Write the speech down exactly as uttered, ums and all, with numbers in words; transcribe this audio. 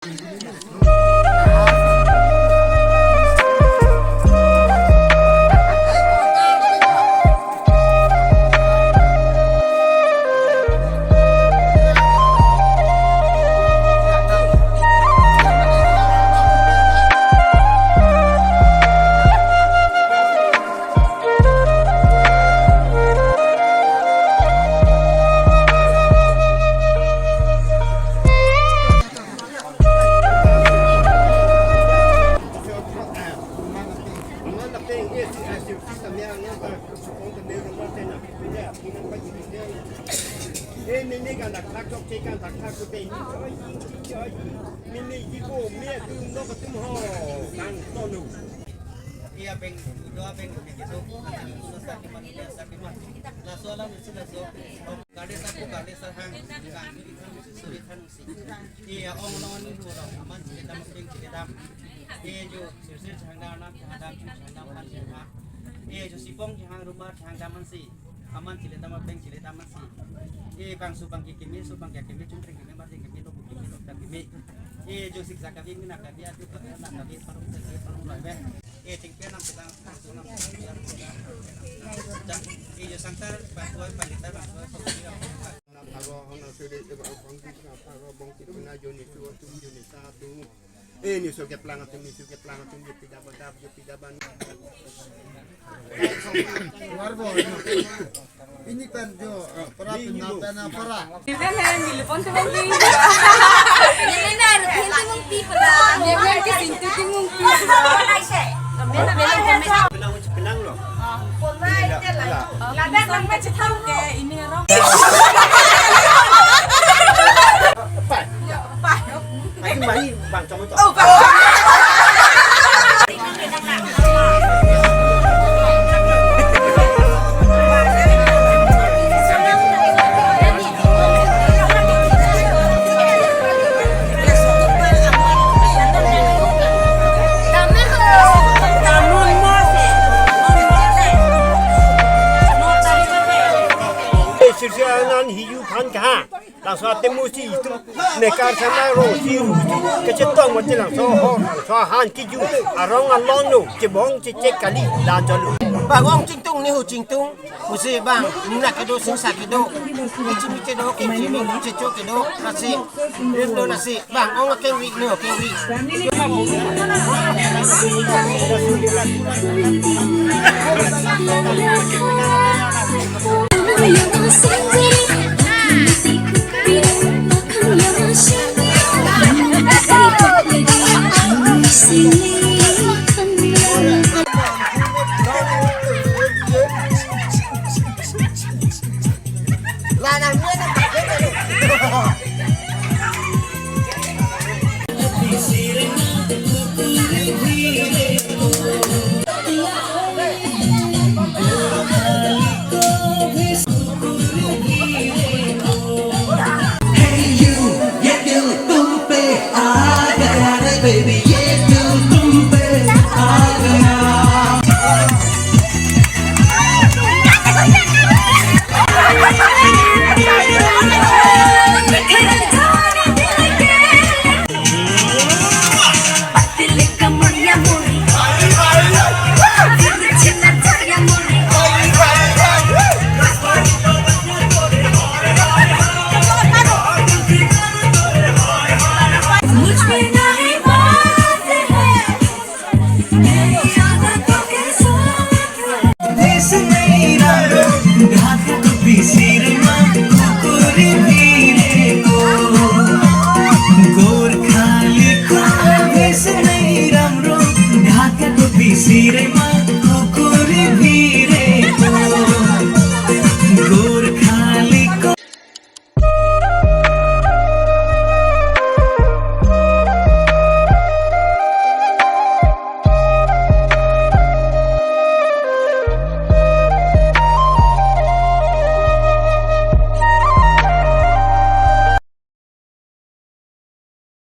Eh, mimi kan dak thak chok che kan dak thak chok che. Mimi jipo mi atum lo atum ho kan tonu. Iya beng, dua beng, beng itu. Laso alam isi laso. Kade sapu kade sahang. Kami di kami suri kan. Iya, ong non ni lo, aman chile dam, peng chile dam. Iya jo, sir sir chang dam, chang dam, chang dam, chang dam. Iya jo, sipong chang rumah, chang dam man si. Aman chile dam, peng chile dam man si. Iya bang su bang kikimi, su bang kikimi, chung kikimi, mar kikimi, lo kikimi, lo kikimi. Iya jo, sik sa kami, mina kami, atu kami, na kami, parung kami, parung lai be. Iya ting pe nam sedang, sedang, sedang, sedang. Iya jo, sangtar, bang tuai, bang kita, bang tuai, bang kita. Eh, niso keplang atum, niso keplang atum, jepi daban dap, jepi daban. Ini kan jo, para pina pena para. Ini kan yang di depan tuh nanti. Ini kan yang di depan tuh nanti. Ini kan yang di depan tuh nanti. Penang, penang lo. Lada sampai cetau ke ini orang. Pai. Pai. Pai, pai, bang, kamu tuh. Oh, bang. Sirsi anan hiyu phan kaha. Laso atemusi itum nekar sana ro si ru kachetong mati laso ho, laso han kiju arong alon lo, chebong chechek kali, la jalo. Bang ong chingtung, nihu chingtung. Pusi bang, nuna kedo, singsa kedo, kichimi kedo, kichimi, chicho kedo, lasi, rim do lasi, bang, ong akeng ri, no akeng ri. Hey you, ye dil tum pe aa gaya re baby, ye dil tum pe aa gaya.